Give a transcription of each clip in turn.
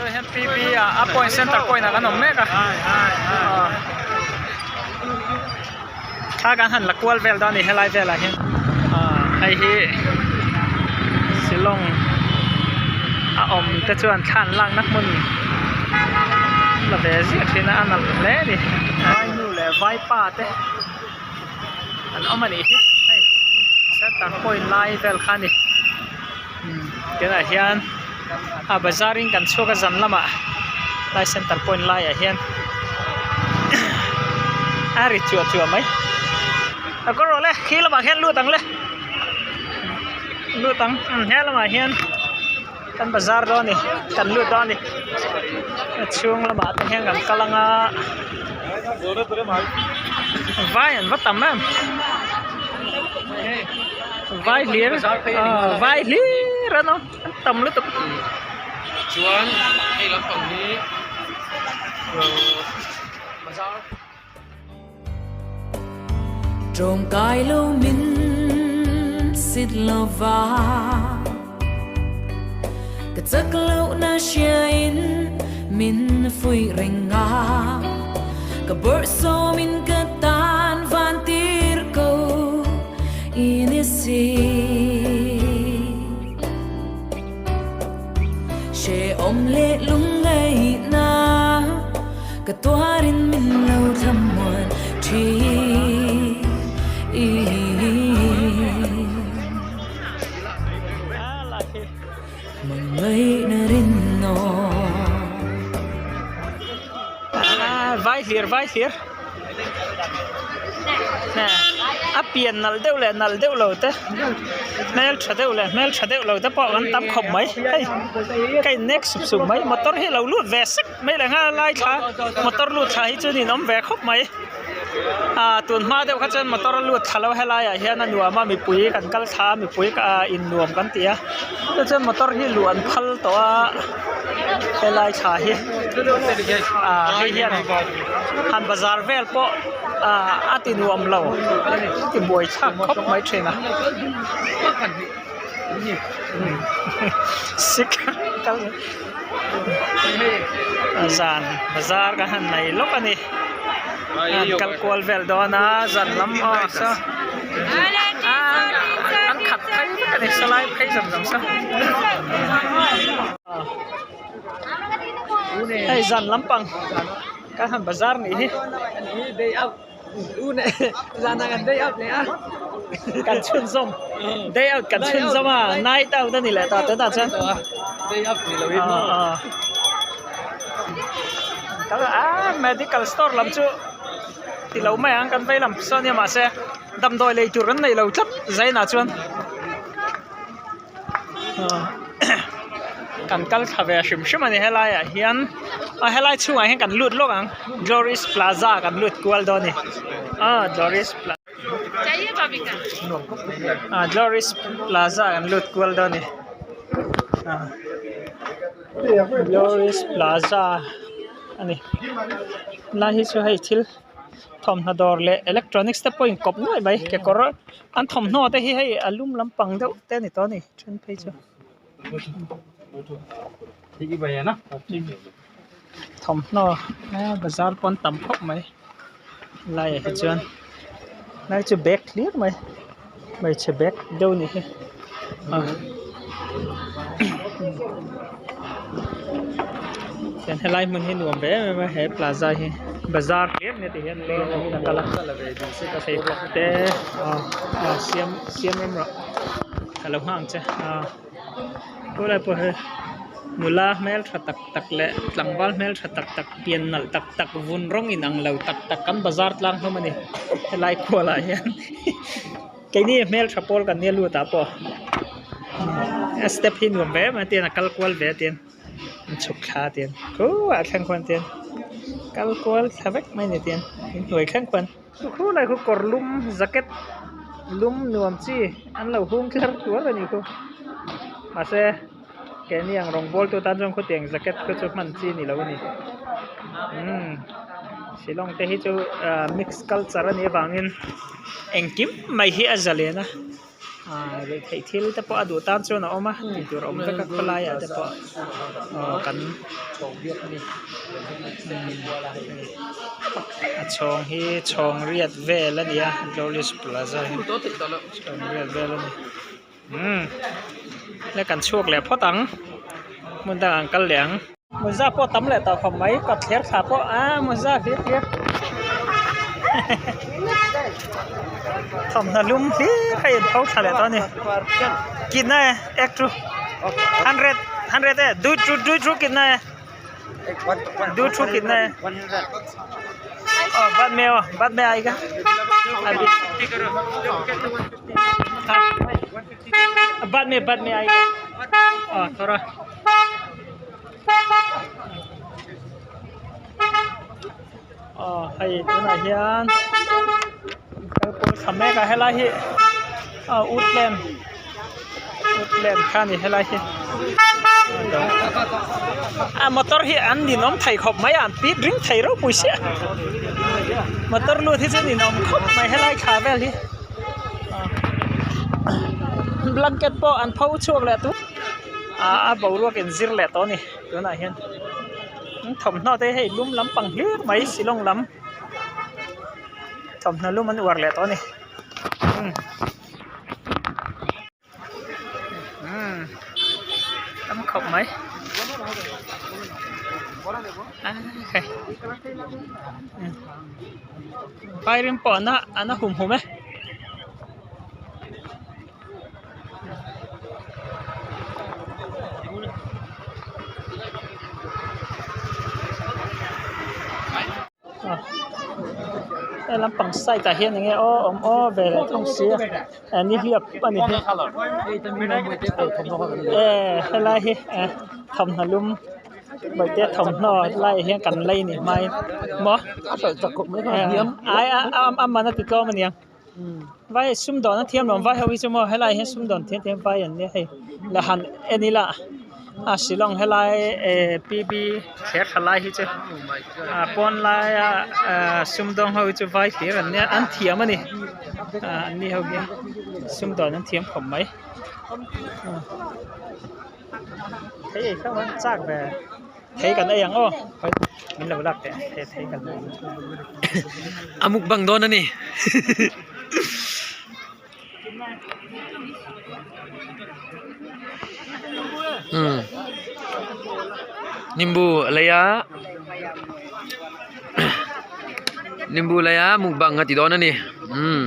Tunah hian P B ah a point center point ah kan awm mek a thla kan han la kual vel dawn a ni helai velah hian ah hei hi Shillong a awm te chuan thla an lakna hmun la ve ziah thin a a nalh hle a ni vainu leh vaipa te an awm a nih hi hei center point lai vel kha a ni tunah hian a bazar in kan chhuak a zan lamah lai center point laiah hian a ri chuah chuah mai a kawr rawh le khi lamah khian lut ang le lut ang he lamah hian kan bazar dawn a ni kan lut dawn a ni a chhung lamah te hian kan kal ang a vai an va tam em vai hlir aw vai hlir an awm an tam lutuk. Chuan hei lampang hi bazar. Tawngkai lo min sit lova Ka chak lohna hriain min fuih reng a Ka bawrhsawmin ka tan van tir ko i ni si Hrehawm leh lungngaihna ka tuarin min lo thlamuan thin. Hmangaihna rinawm. Vai hlir vai hlir. A pian nalh deuh leh nalh deuh lo te hmel tha deuh leh hmel tha deuh lo te pawh an tam khawp mai hei ka in nek sup sup mai motor hi a lo lut ve sek mai leh nghal a lai thla motor lut thla hi chuan in awm ve khawp mai ah tun hma deuh kha chuan motor a lut thla lo helai ah hian a nuam a mipui kan kal thla a mipui ah in nuam kan ti a chu chuan motor hi luh an phal tawh a helai thla hi ah hei hian han bazar vel pawh ah a ti nuam lo a ti buai thlak khawp mai thin a sik kal zan bazar kan han nei lawk a ni an kal kual vel dawn a zan lam aw saw an khat phei vek a ni sawlai phei zawng zawng saw. Hei zan lampang kan han bazar nih hi kan chhunzawm day out kan chhunzawm a night out a ni leh ta tunah chuan ah medical store lam chu ti lo mai ang kan vei lam sawn nia mahse damdawi lei tur an nei lo tlat zainah chuan. Kan kal thla ve hrim hrim a ni helaiah hian a helai chhungah hian kan lut lawk ang Glory's Plaza kan lut kual dawn a ni aw Glory's Plaza ah Glory's Plaza kan lut kual dawn a ni ah Glory's Plaza a ni helai hi chu hei thil thawmhnaw dawr leh electronics te pawh a inkawp nuaih mai kekawr. An thawmhnaw te hi hei a lum lampang deuh te a ni tawh a ni then phei chu thawmhnaw bazar pawn tam khawp mai laiah hi chuan lai chu bag hlir mai hmeichhe bag deuh a nih hi chuan helai hmun hi nuam ve em em a he plaza hi bazar hlir mai ti hian leng angin a kal a pheikhawk te ah siam siam rem rawh ka lo nghak ang che ah khawlai pawh hi nula hmeltha tak tak leh tlangval hmeltha tak tak pian nalh tak tak vun rawng inang lo tak tak kan bazar tlang hlawm a ni helai khualah hian. Keini hmeltha pawl kan nia lut ah pawh a step hi nuam ve em a tian a kal kual ve a tian an chhuk thla a tian khuh ah thleng khuan tian kal kual thla vek mai a ni tian inhnuai thleng khuan khu lai khu kawr lum jacket lum nuam chi an lo hung tlar tuar a ni khu mahse keini ang rawng bawl tu tan chuan khutiang jacket khu chu hman chi a ni lo a ni umm shillong te hi chu ah mix culture a nih avangin. Engkim mai hi a zalen a Aaa ruihtheih thil te pawh a duh tan chuan a awm a tih tur a awm vek a khawlai ah te pawh aw kan a chhawng hi chhawng riat vel a ni a glorious plaza hi chhawng riat vel a ni umm le kan chhuak leh phawt ang hmun dangah an kal leh ang. Mawza pawh tam leh tawh khawp mai kawtthler thla pawh aa mawza hlir hlir thawmhnaw lum hlir kha in pho thla leh tawh a ni kitna e ek chu hundred hundred e du chu du chu kitna e du chu kitna e aw bat me aw bat me ai ka bat me bat me ai ka aw thora. Aw hei tunah hian kal kual thla mek a helai hi aw woodland woodland kha a ni helai hi a motor hi an ninawm thei khawp mai a an pit ring thei ropui sia motor lut hi chu ninawm khawp mai helai thla vel hi blanket pawh an pho chhuak leh tûr. A boruak in zir leh tawh a ni tunah hian thawmhnaw te hei lum lampang hlir mai shillong lam thawmhnaw lum an uar leh tawh a ni umm tam khawp mai vairin pawh a na hum hum e. He lampang side ah hian enge aw awm aw ve leh thung si a nihliap a ni hi eh helai hi eh thawmhnaw lum bawihte thawmhnaw laiah hian kan lei ni hmain maw ai a man a ti tlawm a niang. Vai sumdawn a thiam lo vai ho hi chu maw helai hian sumdawn thiam thiam vai an nia hei la han en ila a shillong helai eh p b thler tha lai hi chu a pawn laia ah sumdawng ho hi chu vai hlir an nia an thiam a ni ah an ni ho hi sumdawn an thiam khawp mai thei ei hlauh a chak ve. Thei kan ei ang aw min lo lak teh he thei kan ei A mukbang dawn a ni. Umm nimbu a lei a nimbu a lei a mukbang a ti dawn a ni umm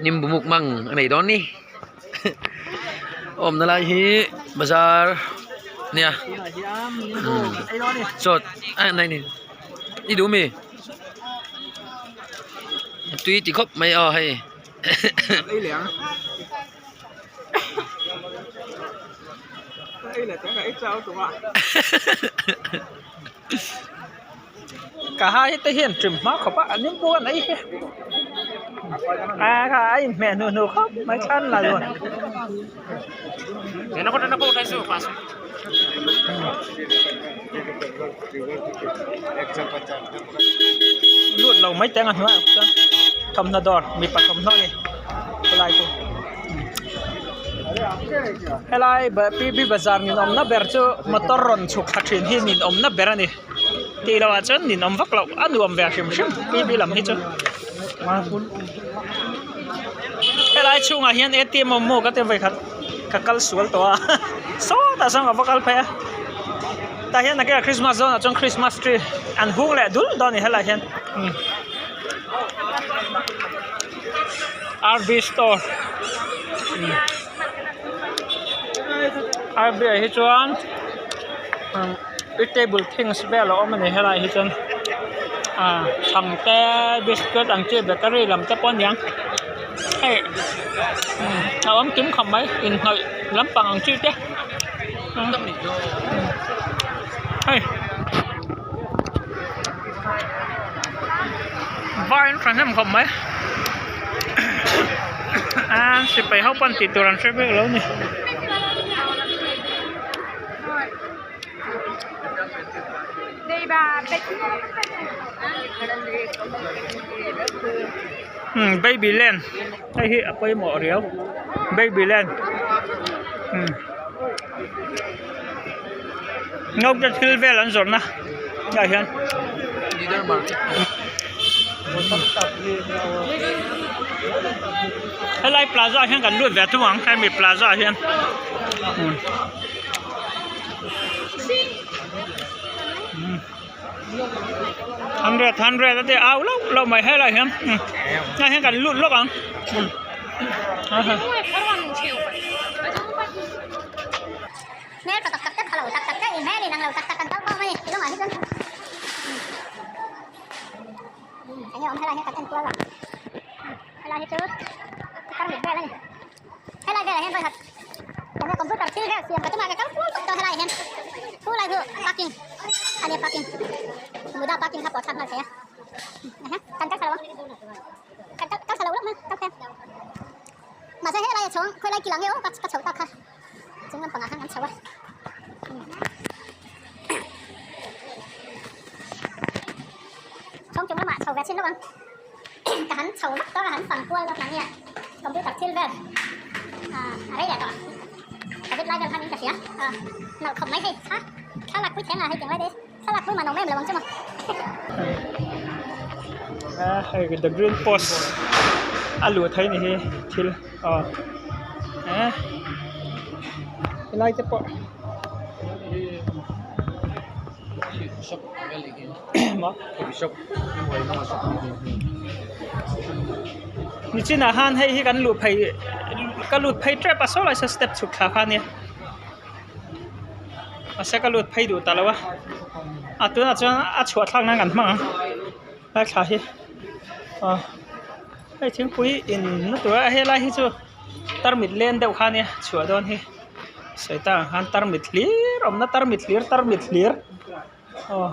nimbu mukbang a nei dawn a ni. Awmna lai hi bazar nia chawt a nei ni i duh mi tui ti khawp mai aw hei Ka hai te hian trim hma khawp a an inbual an ei hi a kha a inhmeh hnu hnu khawp mai thlan la chuan. Lut lo mai teng a hnuaiah chuan thawmhnaw dawr mipa thawmhnaw a ni khawlai chu helai p b bazar ninawmna ber chu motor rawn chhuk thla thin hi ninawmna ber a ni. Tih loh ah chuan ninawm vak loh a nuam ve hrim hrim p b lam hi chu helai chhungah hian a t m a awm maw ka ti vawikhat ka kal sual tawh a sawtah sawn ka va kal phei a tah hian nakinah christmas dawnah chuan christmas tree an hung leh dul dawn a ni helaiah hian r b store r b ah hi chuan. Eatable things vel a awm a ni helai hi chuan ah chhang te biscuit ang chi bakery lam te pawh a niang hei a awm kim khawp mai inhnawih lampang ang chi te hei vai an thahnem khawp mai a sipai ho pawn tih tur an hre bik lo a ni. Umm baby land hei hi a pawimawh riau baby land umm naute thil vel an zawrhna ah hian. Helai plaza ah hian kan lut ve thung ang hemi plaza ah hian umm. Hundred hundred a ti au lauh lauh mai helai hian hei hian kan lut lawk ang Helai velah hian vawikhat enge computer thil vel siam ka tumah ka kal kual tawp tawh helaiah hian thu lai chu parking a nia parking muda parking kha pawh thlak nghal thei a aha kan kal thla lo ang kan kal kal thla lo lawk mai kal phei ang mahse helai a chhawng khawilai kil ang nge aw ka ka chho tak kha chung lampangah khan kan chho a. Chhawng chung lamah chho ve chin lawk ang. Ka han chho vak tawh a, han fang kual vak ania computer thil vel ah a rei leh tawh covid lai vel khan in ka hria ah nalh khawp mai hei thla thlalak pui theng a hei tiang lai te thlalak pui man awm em lo ang chu maw. Ah hei the green post a luh theih ni hi thil aw eh helai te pawh Nichinah khan hei hi kan luh phei ka lut phei tep a saw lai saw step chhuk thla kha ania mahse ka lut phei duh ta lo a a tunah chuan a chhuah thlak nan kan hmang ang lai thla hi aw hei thingpui in na tur a helai hi chu tarmit len deuh kha ania chhuah dawn hi sawi tak ang khan tarmit hlir awmna tarmit hlir tarmit hlir. Aw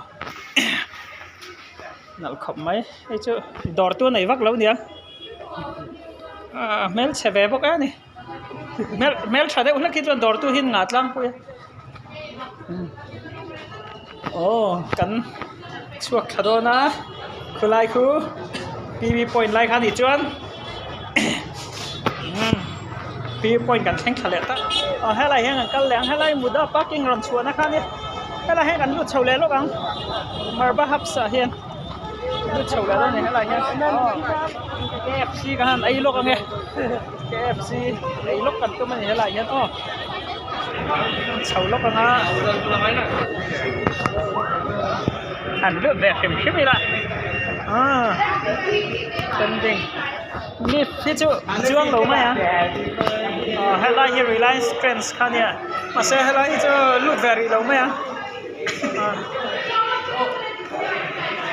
nalh khawp mai hei chu dawr tu nei vak lo nia ah hmelchhe ve bawk em a ni hmel hmeltha deuh hlek hi chuan dawr tu hi an ngah tlangpui a aw kan chhuak thla dawn a khulai khu P V point lai kha a nih chuan P V point kan thleng thla leh ta aw helai hian kan kal leh ang helai muda parking rawn chhuahna kha ania helai hian kan lut chho leh lawk ang marba hubs ah hian lut chho leh dawn a ni helai hian aw K F C ka han ei lawk ang e K F C ei lawk kan tum a ni helai hian aw chho lawk ang a han lut ve hrim hrim ila aaa trending lift hi chu a chuang lo mai a aw helai hi reliance trends kha ania mahse helai hi chu lut ve rih lo mai a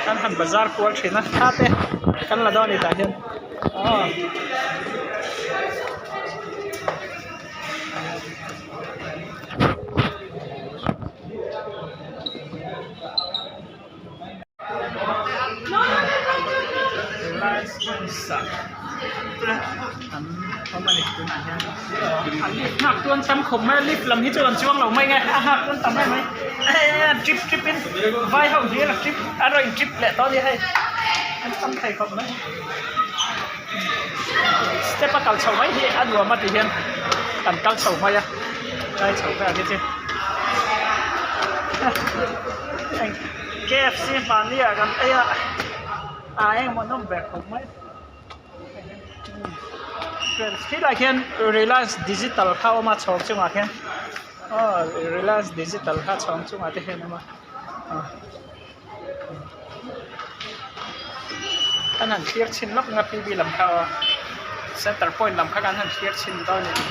kan han bazar kual thin a thla te kan la dawn a ni tah hian aw. Nghak chuan tam khawp mai a lift lam hi chu an chuang lo mai nge a nghak chuan tam em mai trip trip in vai ho hlir a trip a rawn trip leh tawh a ni hei an tam thei khawp mai step a kal chho mai hi a nuam a ti hian kan kal chho mai a kai chho vel hi chu K F C hmani ah kan ei a ah engemaw nawm ber khawp mai khilai khian Reliance digital kha a awm a chhawng chungah khian aw Reliance digital kha chhawng chungah te hian a awm a kan han thlir chhin lawk ang a P B lam kha aw center point lam kha kan han thlir chhin dawn a ni.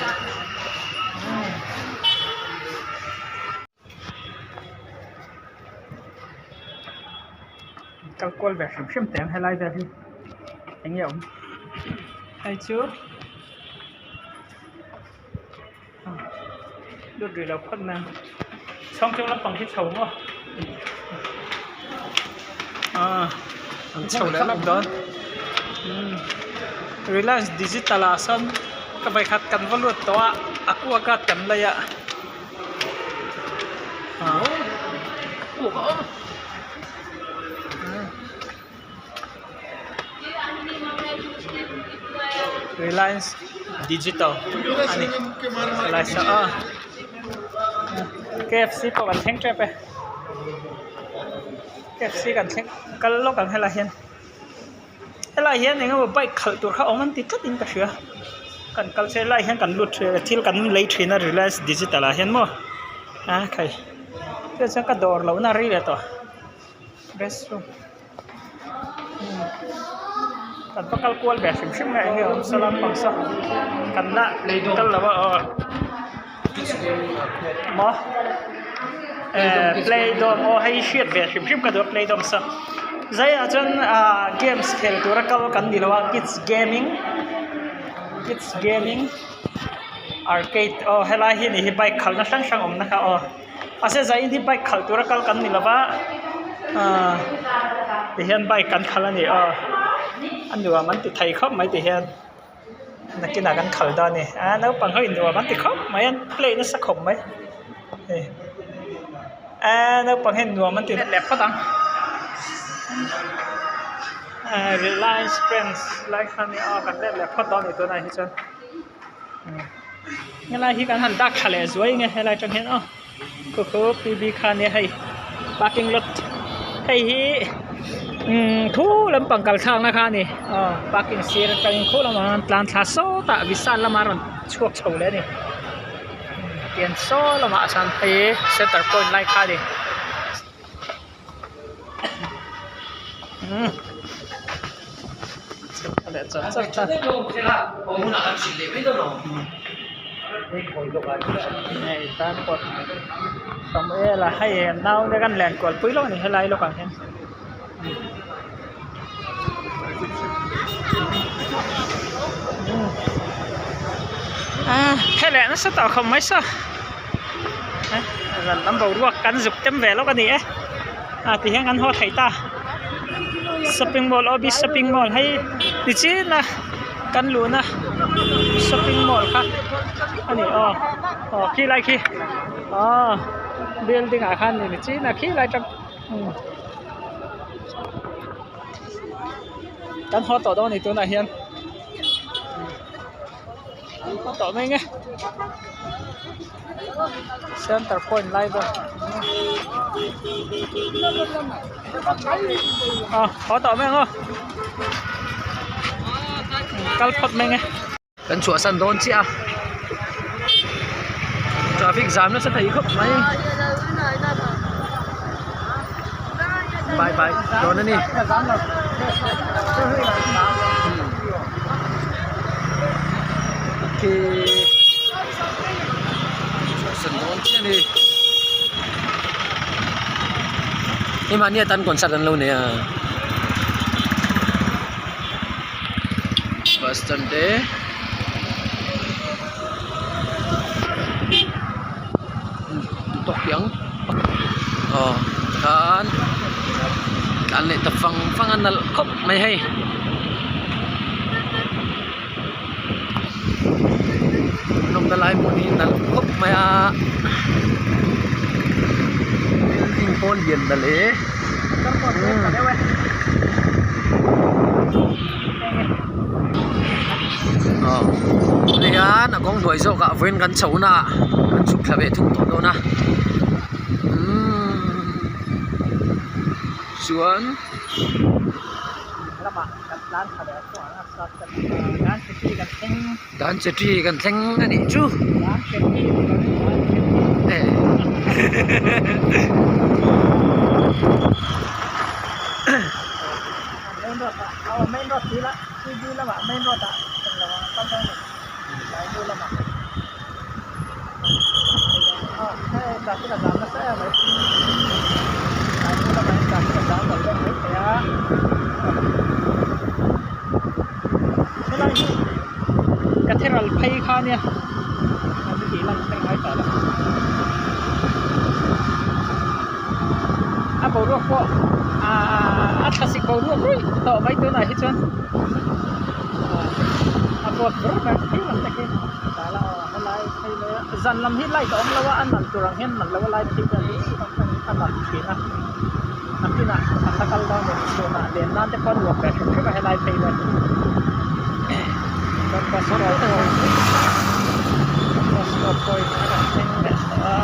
Kal kual ve hrim hrim teh ang helai vel hi eng nge awm hei chu lut rih lo phawt mai ang chhawng chung lampang hi chho maw ah an chho leh lawk dawn reliance digital ah sawn ka vawikhat kan va lut tawh a aquaguard kan lei a. Reliance Digital a ni helai saw aw KFC pawh kan thleng tep e KFC kan thleng kal lawk ang helai hian helai hian eng emaw bike khalh tur kha awm an ti tlat in ka hria kan kal che helai hian kan lut thil kan lei thin a Reliance Digital ah hian maw a khai chu chuan ka dawr lohna a rei leh tawh restroom. Kan va kal kual ve hrim hrim nge enge awm saw lampang saw kan la kal lo a aw maw eh play dawm aw hei hriat ve hrim hrim ka duh a play dawm saw zaiah chuan ah games khel tura kal kan ni lo a kids gaming kids gaming arcade aw helai hi ni hi bike khalhna hrang hrang awmna kha aw. Mahse zaiin hi bike khalh tura kal kan ni lova ahh tihian bike kan khalh a ni aw a nuam an ti thei khawp mai tihian nakinah kan khalh dawn a ni a naupang ho in nuam an ti khawp mai an play nasa khawp mai hei aaa naupang hian nuam an ti leh phawt ang ahh reliance trends lai kha nia aw kan let leh phawt dawn a ni tunah hi chuan. Helai hi kan han dak thla leh zuai nge helai atang hian aw khu khu P B kha ania hei parking lot hei hi umm khu lampang kal thlakna kha a ni aw parking sir atangin khu lamah an tlan thla sawtah vishal lamah a rawn chhuak chho leh a ni tian saw lamah chuan hei center point lai kha a ni. Samuela hei nau te kan len kual pui lawk a ni helai lawkah hian. He leh nasa tawh khawp mai saw zan lam boruak kan zuk tem ve lawk a ni e a ti hian kan haw thei ta shopping mall aw bi shopping mall hei nichin a kan luhna shopping mall kha a ni aw aw khilai khi aw building ah khan nichin a khilai tang. Kan haw tawh dawn a ni tunah hian kan haw tawh mai nge center point lai vel aw haw tawh mai ang aw kal phawt mai nge. Kan chhuahsan dawn chiah a traffic jam nasa thei khawp mai bye bye dawn a ni okay chhuahsan dawn chiah a ni hei mahni atan concert an lo nei a. Bus stand te tawk ang aw tikhan tlan leh ta fang fang a nalh khawp mai hei an awmna lai hmun hi nalh khawp mai a building pawh lian ta hle. Aw tunah hian a kawng hnuai zawkah vawiin kan chho na ah kan chhuk thla ve thung tawh dawn a umm chuan. Dan chetri kan thleng a nih chu. Main road ah aw main road tih ila T V lamah main road ah englo ang kal dawn a ni tlai hnu lamah aw hei traffic a zam nasa em mai tlai hnu lamah hian traffic a zam lo deuh maithei a helai hi cathedral phei kha ania an tih lan kher ngai tawh lo a boruak pawh ahh a thlasik boruak ruih tawh mai tunah hi chuan a vawt ber mai phei lam te khi tah lah aw helai phei lai a zan lam hi light a awm lo a a nalh tur ang hian nalh lo a lai phei chuan a nalh thin a nakinah a la kal dawn em chhunah len nan te pawh a nuam ve hrim hrim a helai phei lai hi. Chuan bus stop pawh bus stop pawh in a thleng leh tawh a.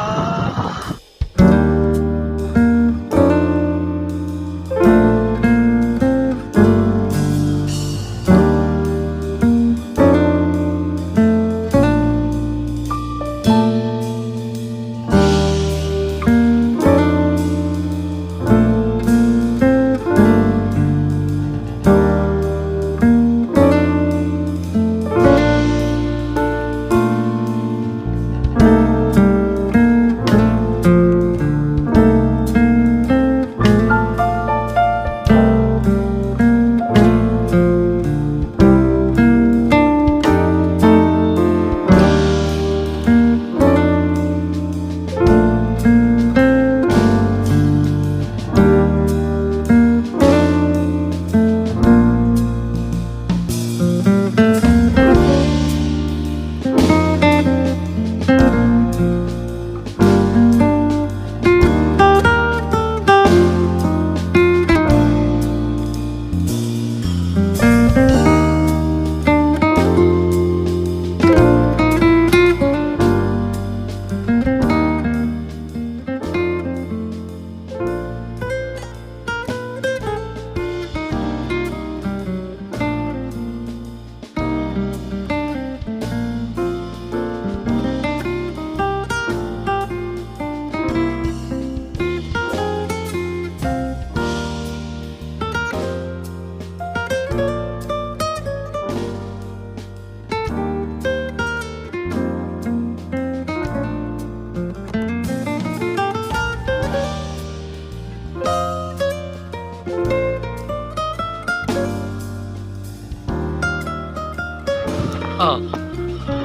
Aw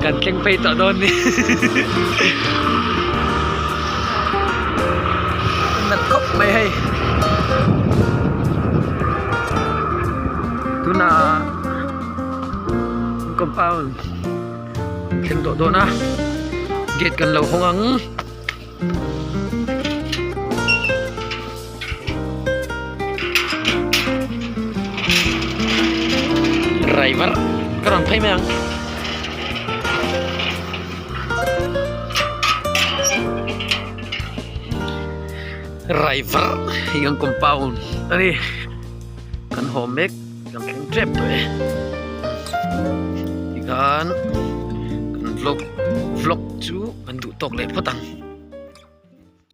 kan thleng phei tawh dawn ni nat khawp mai hei tunah compound thleng tawh dawn a gate kan lo hawng ang. Driver ka rawn phei mai ang. Driver hi kan compound a ni kan haw mek kan thleng tep tawh e tikhan kan vlog vlog chu kan duh tawk leh phawt ang.